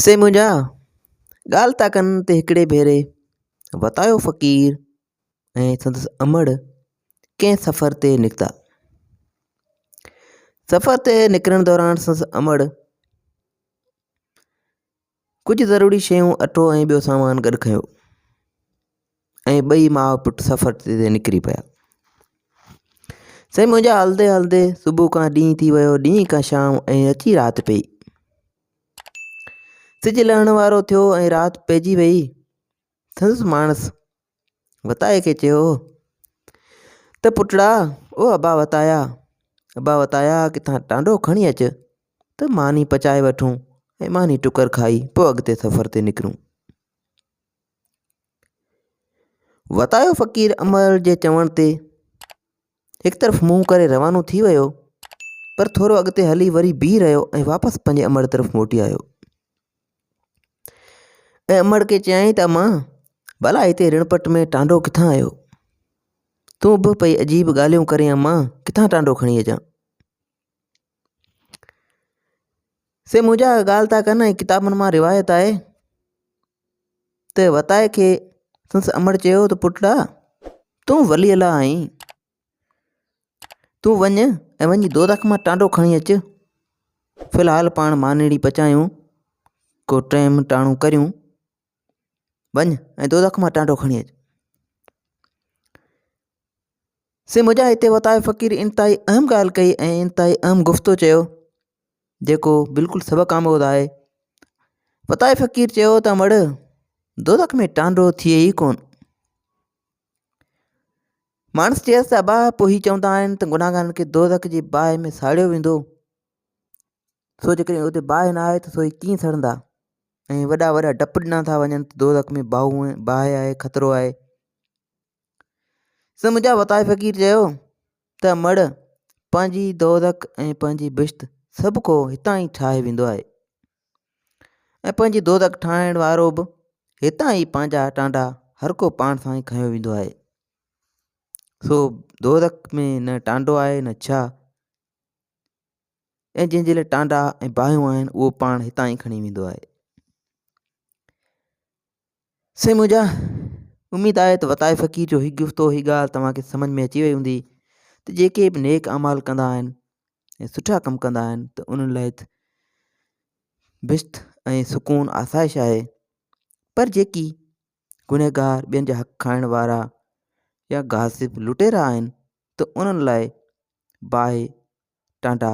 سي منهنجا ڳالهه ٿا ڪن ته هڪڙي ڀيري وتايو فقير ۽ سندس امڙ ڪنهن سفر تي نڪتا. سفر تي نڪرڻ دوران سندس امڙ ڪجهه ضروري شيون اٽو ۽ ٻيو سامان گڏ کنيو ۽ ٻئي ماء پٽ سفر تي نڪري پيا. سائين منهنجا هلندي هلندي صبح کان ڏينهن ٿي ويو ڏينهن کان شام ۽ اچي رات پئي. سج لهڻ وارو ٿيو ۽ رات پئجي وئي. سندس ماڻس وتائي کي چيو ته پٽڙا او ابا وتايا ابا وتايا ڪٿان ٽانڊو کڻي اچ ته ماني پچائي وٺون ۽ ماني ٽڪر کائي پوء اڳتي سفر تي نڪرون. وتايو فقير امر جي چوڻ تي هڪ طرف منهن ڪري روانو ٿي ويو پر ٿورو اڳتي هلي وري بيهي رهيو ۽ واپس پنهنجي امڙ طرف موٽي آيو ۽ امڙ کي چيائين ته امان ڀلا هتي رڻپٽ ۾ ٽانڊو ڪٿان آيو تون به پئي عجيب ڳالهيون ڪرين امان ڪٿان ٽانڊو کڻي اچان سي منهنجا ڳالهه ٿا ڪن ۽ ڪتابن مان روايت آهي ته وتائي کي سندس امڙ چيو ته پٽڙا تون ولي الله آهين تون وڃ ۽ وڃي دوزخ مان ٽانڊو کڻي اچ في الحال پاڻ مانيڙي پچايون ڪو ٽيم ٽاڻو ڪريون وڃ ۽ دوزخ مان ٽانڊو کڻي اچ سي منهنجا هتي وتائي فقير انتهائي اهم ڳالهه ڪئي ۽ انتهائي اهم گفتو چيو جيڪو بلڪل سبق آموز آهي. وتائي فقير چيو ته امڙ دوزخ ۾ ٽانڊو ٿئي ئي ڪونه. ماڻس چيس ته ابا پوء هي چوندا آهن ته گناهگارن کي دوزخ جي باهه ۾ ساڙيو ويندو سو جيڪڏهن اتي باهه نه آهي ته سو هي ڪيئن سڙندا ۽ وڏا وڏا ڊپ ڏنا ٿا وڃن ته دوزخ ۾ باهه باهه آهي خطرو آهي سو منهنجا وتائي فقير چيو ته مڙ پنهنجي دوزخ ۽ پنهنجي بهشت سڀ ڪو هتان ئي ٺاهي ويندو آهي ۽ پنهنجي دوزخ ٺاهڻ وارو به هتان ئي پنهنجا ٽانڊا هر ڪو پاڻ سان ئي کنيو ويندو آهي سو دوزخ ۾ نه ٽانڊو آهي نه ڇا ۽ جنهن جي لاء ٽانڊا ۽ باهيون آهن اهو پاڻ هتان ئي کڻي ويندو آهي سائين منهنجا اميد آهي ته وتائي فقير جو هي گفتو هي ڳالهه توهان کي سمجهه ۾ اچي وئي هوندي ته جيڪي به نيڪ اعمال ڪندا آهن ۽ سٺا ڪم ڪندا آهن ته انهن لاء بهشت ۽ سڪون آسائش آهي پر جيڪي گنهگار ٻين جا حق کائڻ وارا يا غاصب لٽيرا آهن ته انهن لاء باهه ٽانڊا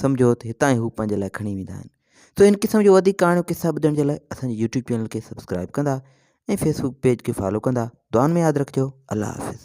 سمجهو ته هتان ئي هو پنهنجي لاء کڻي ويندا آهن سو ان قسم جو وڌيڪ ڪهاڻيون قصا ٻڌڻ جي لاء اسان جي يوٽيوب چينل کي سبسڪرائب ڪندا ۽ فيسبوڪ پيج کي فالو ڪندا دعائن ۾ ياد رکجو الله حافظ.